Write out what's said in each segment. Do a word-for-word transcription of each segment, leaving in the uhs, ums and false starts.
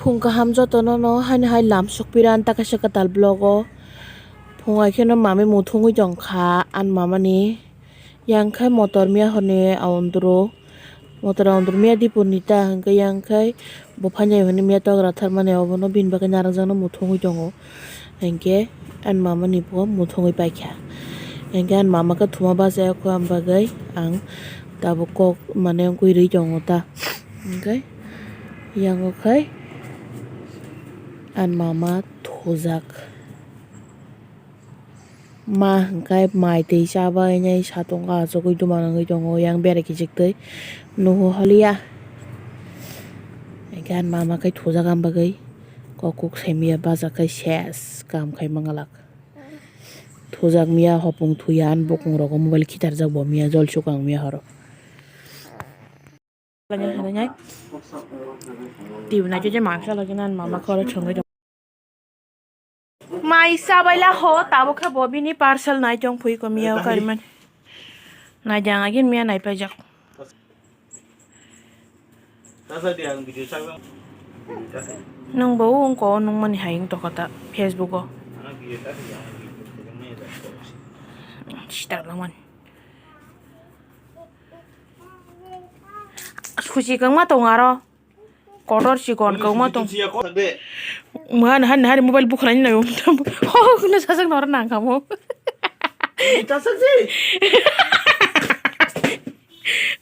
Phung kaham jotono no haini hai lam sukpira ani ta kaisa kwtal vlog o. Phung hai kheno mami muthungwi tongkha ani mamani. Yang khai motor miya hwnwi aundro. Motor aundro miya dipor ni ta hwnkhe yang khai bo phainai hwnwi miya togra tharmani obono bini bagwi narwkjakno muthungwi tongo. Hinkhe ani mamani bo muthungwi paikha. Hinkhe ani mama khe thuma bachaya kho ani bagwi ang tabuk kok mane wngwi rwi tongo ta. Hinkhe yango khai ani mama thujak. Ma hwnkhe mai twi chabainai satung achugwi duma nangwi tongo, yang bera kichik twi nuhu holiya. Hinkhe ani mama khe thujak ani bagwi kok kuk saimaya bachak khai ses kam khai mangalak. Thujak miya hopung thuya ani bukung rogo mobile khitarjak bo miya jol sukang miya horo. Twi nai je mangsa lagi nan mama khoro chongwi tong. Mai sabaila ho tabo khe bo bini parcel nai tong phui ko miya kariman. Nai jang agin miya nai pajak. Nwng bo wngko nwng mani hai wng tokha ta Facebook o. Sitak langmani. Suchi kwngma tong aro. Kotor chikon kwngma tong. Mwa nahar nahar mobile bukhlai nai. Ho kuno sasak nor nang kamo. Tasak di.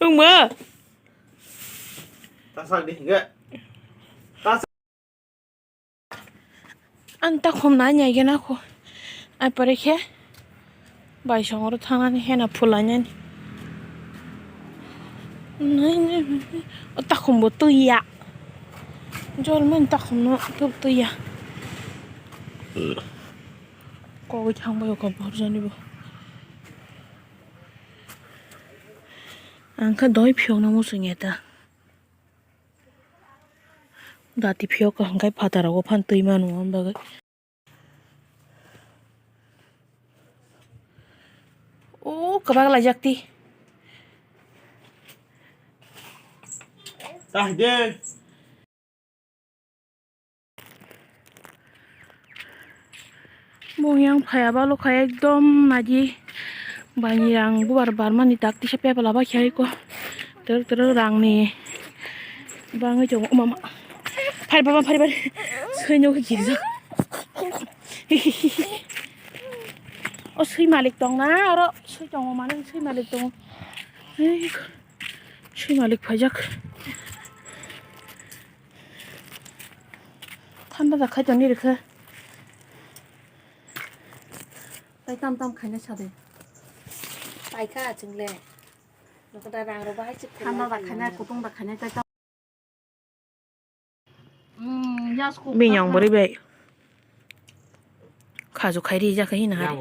Wngma. Tasak di enggak. Ang takhum nai nai gena kho. Ai pore khe bai songoro thangnani hena phulainani. Nai nai nai. O takhum bo twi ya. Jol mani takhum no tub twi ya. Kogwi thang bai o kha borjani bo. Ang kha doi phiyok na muchung ya ta. Dati phiyok kaham khai phataro o phan twi manu o bagwi. O kwbak laijak ti. Tahde. Bo yang phaya balo khai ekdom naji bani rang bubar barmani tak tisa pepla ba khai ko teruk teruk rang ni bangwi tongo mama phari baba phari bari soi no girja o soi malik tong na oro soi tongo mane soi malik tongo soi malik phaijak. Thanda da khai toni rikha. Tai tam tam khaina sadi. Paikha chwngle. Nokda rang rok bahai chwk. Thanda da khaina kutung da khaina tai tam. Bini yang bwrwi bai. Khaju khairi jak hina hari.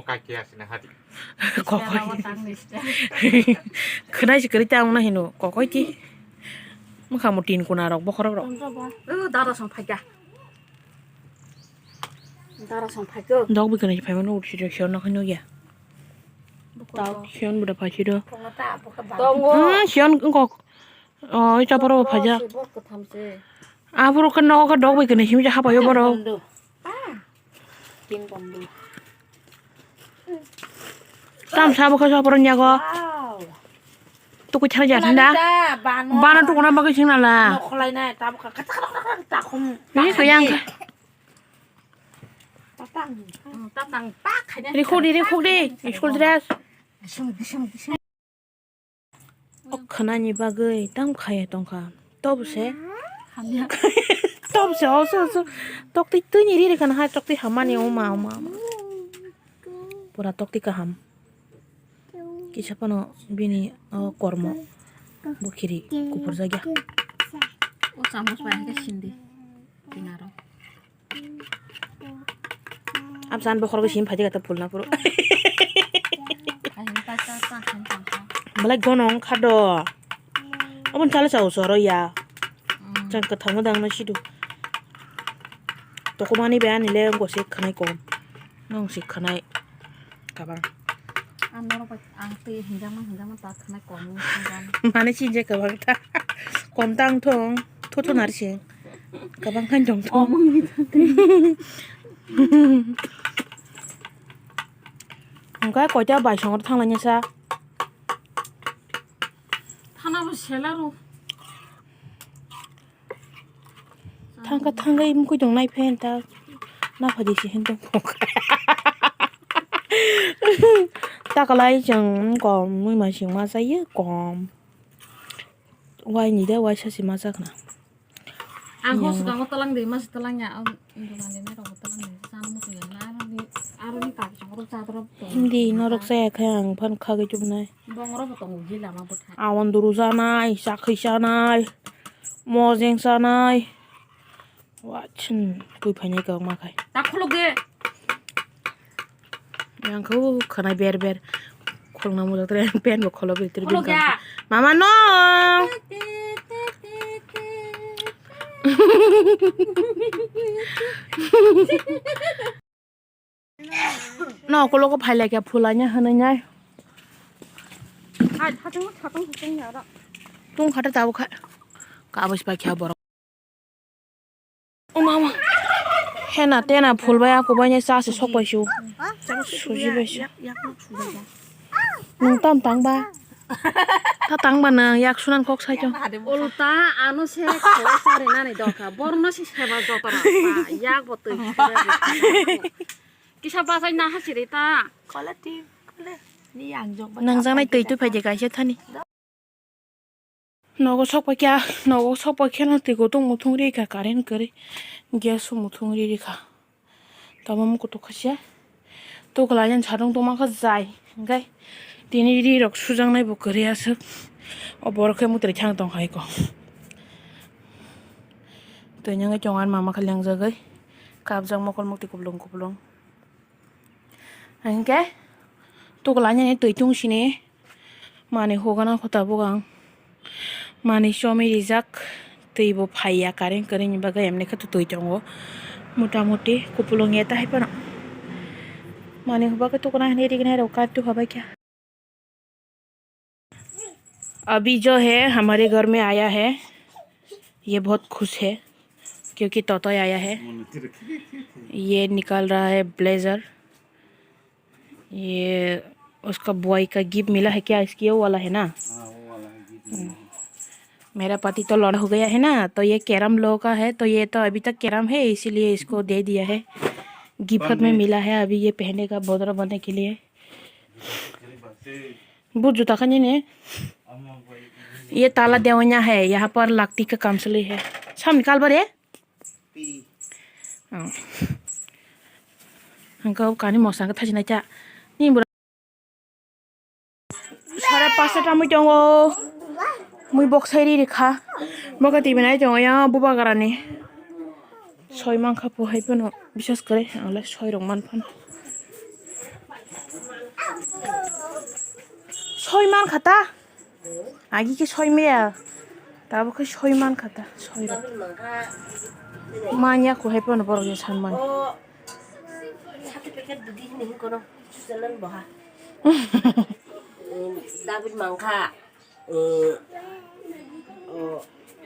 Kokoi. Khwnai se kwrwi tamo na hino kokoi ti. Mwkhang bo tin kuna rok bokhorok rok. O dara song phaikha. Dara song phaikha. Dok bwkhanai se phaimano uthi rok siyon nokha nukya. Tao siyon bwda phai sido. Tongo. Hmm, siyon kok. O, ita poro phaja. Aphuru khe nogo khe dok bai kene himja hapayo boro. Tin bondo. Tam sabo khe sabo nyago. Tukui thana ja thanda. Bana tukuna bagwi singnala. Nokholai nai tabukha. Ni soyang. Tatang. Tatang. Rikhuk di, rikhuk di. School dress. Gising, gising, gising. O khwnani bagwi tam khaya tongkha. Tobo se. Hamya. Tobo se, oso, oso. Toktwi twini riri khana hai, toktwi hamani, oma, oma, oma. Pura toktwi kaham. Kisa phano bini o kormo. Bo khiri kupurjakya. O chamos bai hwnkhe sindi. Kinaro. Absan bokhorok sim phaidi kata phulna phuru. Belai gono wngkha do. Aboni chalo chao choro ya. Chang kwthangma dangna sidu. Tokomani be ani le wngkha se khwnai kom. Nong se khwnai kabang. Ang norok bai ang twi hinjakma hinjakma ta khwnai kom hinjakma. Mane sinje kabang ta. Kom tang thong. Thotho narsing. Kabang khan tong tong. Omang ni tong. Hwnkhe koita bai songro thanglainasa. Thana bo sela ro. Thangkha thangkha imkui tong nai phen ta. Na phadi si hen tong. Takalai chwng kom mui ma sing ma chaiyo kom. Wai ni de wai sa si ma chakna. Ang ho swkango twlang di, masa twlang ya, ang dogani ni rogo twlang di, chana muchung ya, na aroni, aroni kaki chongro chadro. Hindi norok saya khe ang phan khagwi chubnai. Bongrok bo tongo gila ma bwthai. Awon duru chanai, chakhi chanai, mojeng chanai. Wachin twi phainai kok ma khai. Tak khuluk de. Yang kho khwnai ber ber. Khulna mujak tere pen bo kholo bil tere bil. Mama no. No kolo ko phai lai khe phulanya hwnwi nai. Tung khata tabuk kha. Kabos pai kha borok. O mama. Hena tena phul bai aku bai cha se sok pai su. Suji bai su. Nung tam tang ba. Ta tang ba nang yak sunan kok sai chong. Ulta ano se khwlai sari nani dorkha. Borno se seba joto na. Yak bo twi. Kisa bachai na hasiri ta. Kola team, kola. Ni ang jok ba. Nang janai twi twi phai de kaisa thani. Nogo sok paikha, nogo sok paikha no twi kutung muthung ri kha current kwrwi. Gas o muthung ri ri kha. Tamo mukutuk kha se. Tukla yan sadung tongma kha jai. Hwnkhe tini ri rok sujaknai bo kwrwi aswk. O borok khe mwtwrwi thang tong hai ko. Twi nangwi chongan mama khe lengjagwi. Kapjak mokol mukti kuplung kuplung. Hwnkhe tukla yan twi tung sini. Manwi hugana kho tabuk ang. Manwi chomwi rijak, twi bo phaiya current kwrwini bagwi, emni khe twi tongo. Mota moti kupulung ya ta hai phano. Manwi hubagwi tukuna hinwi rignai rok kar tu habai kha. अभी जो है हमारे घर में आया है, ये बहुत खुश है क्योंकि तोतोय आया है। ये निकाल रहा है ब्लेजर। ये उसका बॉय का गिफ्ट मिला है क्या? इसकी वो वाला है ना? हाँ, वो वाला है, गिफ्ट मिला है। मेरा पति तो लौंडा हो गया है ना, तो ये कैरम लोगों का है, तो ये तो अभी तक कैरम है, इसीलिए इसको दे दिया है। गिफ्ट में मिला है, अभी ये पहनेगा बोदरा बनने के लिए। But juta kha nini. Ye tala deonya hai, yaha par lakti ka kam choli hai. Samni kalbar e? Pi. Oh. Hangka kani mosa ka thajina cha. Ni bura. Sara pasta tamui tongo. Mui bok sai ri ri kha. Boka tibinai tongo ya bubagrani. Soi mankha po hai phano bisas kwrwi ang le soi rok man phano. Soi mankha ta? Agi khe soi maya. Tabuk khe soi mankha ta soi rok. Manya kho hai phano borok ya san mani. Certificate didi hini hin kono sujalan boha. David mankha. Eh, o,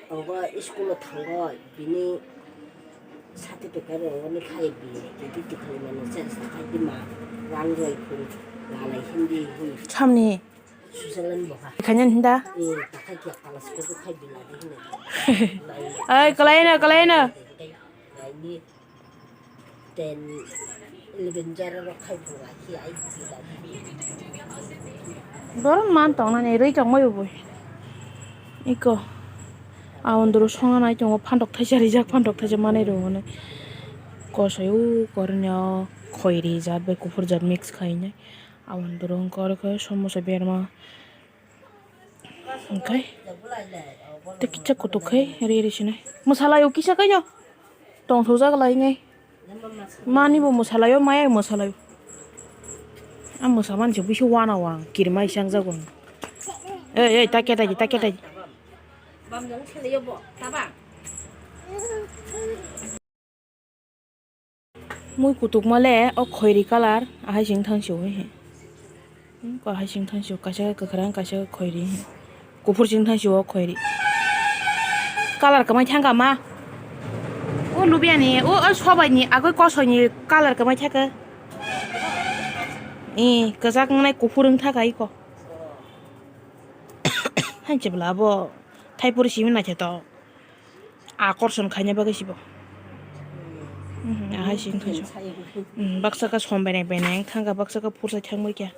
obo school-o thango, bini certificate rwgani khai bi, kiti tikhali mani chesta khai di ma, rang roi phung, lalai hindi hini. Samni. Switzerland boha. Khanyan hinda. Eh, takhai kya class ko khai biladi hini. Ai, kalaina, kalaina. Laini. Ten, eleven jara rok khai phuru akhi ai. Boron man tong nani rwi tong mai bui. Iko. Aondoro songa nai tongo phantok thaisa rijak phantok thaisa manai rw hwnwi. Kosoi o kornyo khoi ri jat bai kuphur jat mix khainai. Aondoro wngkha oro khe somosa berma. Hwnkhe tei kisa kutuk khe ri ri sinai. Mwsalaio kisa khaino tongthokjak lainai. Mani bo mwsalaio, maya mwsalaio. A mwsa mani se buisi wana wang, kirima isa wngjago. Ei, ei, ta ketai di, ta ketai di. Mui kutukma le o khoiri colour ahai sing thang sio he. Hmm, ko ahai sing thang sio, kaisa kwkhwrang, kaisa khoiri. Kuphur sing thang sio o khoiri. Colour kwmai thang kha ma. O lubiani, o, o sobaini agoi kosoini colour kwmai thaka. I kwchak wngnai kuphur wng thaka iko. Hanche bwla abo thaipor simi naikhe to akorson khaina bagwi sibo. Mhm, ahai sing khajo. Mhm, baksa ka som benai benai thangka, baksa ka phursa thangbai kya.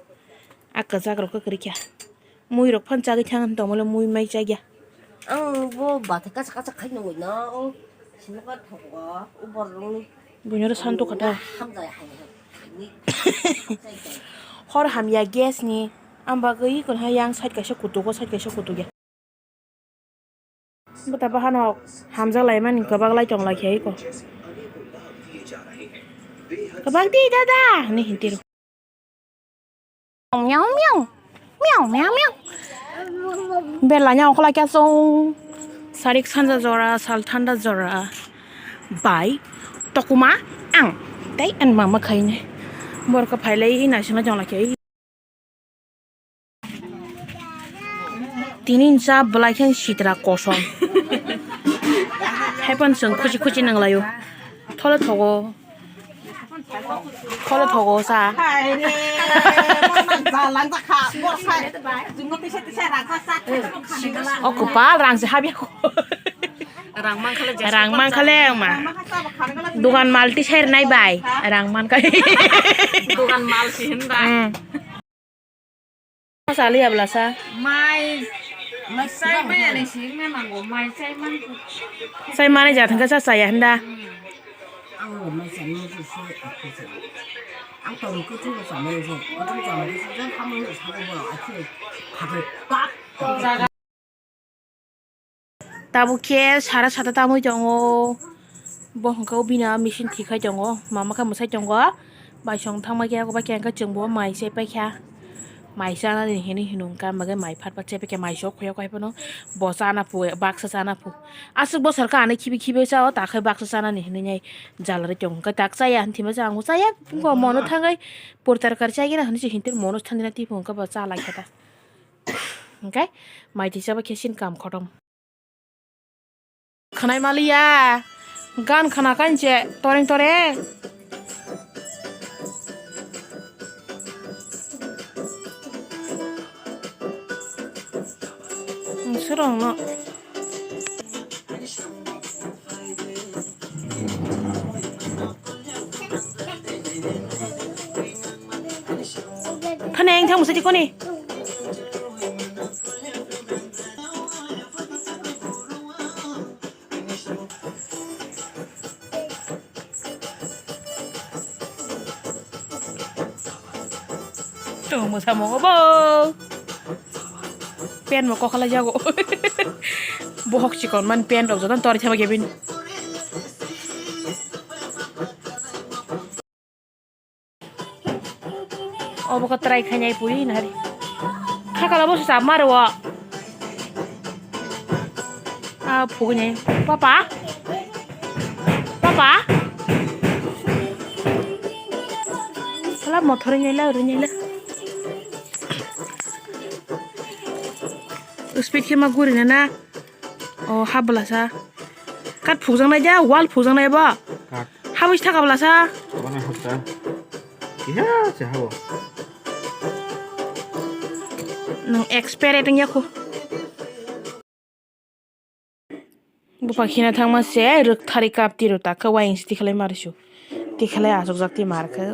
A kwchak rok kwrwi kya. Mui rok phan chagwi thang tongmole mui mai chagya. Ang bo bata kasa kasa khai nungwi na o sini ka thok o bor rong ni. Bunyoro santo kata. Hamjai hai hai ni. Hor hamya gas ni. Ang bagwi kon ha yang side kaisa kutugo side kaisa kutugya. Bwta bahanok hamjak laimani kwbak lai tong lai khe iko. Kwbak di dada hinwi hinti rw. Miau miau. Miau miau miau. Bella nya okla kya song. Sarik sanja jora, sal thanda jora. Bai tokuma ang. Tei an mama khaine. Borok phailai naisingla jongla khe. Tini cha belai khe sitra kosom. Haiphano chwng khuchi khuchi nanglaio. Thole thogo. Thole thogo cha. O kwpal rang se habya. Rang mangkhale ma. Dugan malti ser nai bai. Rang mangkhale. Dugan malti hinda. Saliya bwlasa. Mai, mai chai maya ni sing na nango, mai chai man. Chai mani ja thangka sa chaya hwnda. Ang bo mai chai man se se aku se. Ang to ko tu sa mai se. Ko tu sa mai se. Jang kamu sa ko bo aku. Phatu tak. Tabuk khe sara sata tamwi tongo. Bo hwnkhe o bini machine thik khai tongo. Mama khe mwsai tongo. Baisong thangma khe abo khe hwnkhe chwng bo mai chai paikha. Mai chanani hinwi hinwi hwnkha, amo khe mai phat phat chai paikha, mai sok khoyok hai phano bo chana phu, baksa chana phu. Aswk bosor kha ani khibi khibi chao, ta khe baksa chanani hinwi nai jalrwi tongo. Hwnkhe tak chaya hinwi thima chaya, ang bo chaya, mono thangwi purtar kar chai gana hinwi se hintir mono thangjana twi phunukha bo cha lai kha ta. Hwnkhe mai twi chaba khe sin kam khotom. Khwnai maliya, gan khna kainche toreng toreng. Swrwngno. Khane ang thang musa dikoni. Tung musa mo bo. Pen mo kokhala jago. Bohok chikon man pen rok jodan tori thaba gebin. Obo khe try khainai pui nari. Khakala bo sap maro. Ah, phugni. Papa? Papa? Sala mothor ni la, uri ni la. Speed khe ma guri na na. O, ha bwlasa. Kat phukjaknai ja, wall phukjaknai bo. Kat. Habwi thaka bwlasa. Bono hapta. Kiha se habo. Nwng expert wngya kho. Bupha khina thangma se rwkthari kap tiro takhe wayang se tikhalai marisu. Tikhalai achukjak ti mar khe.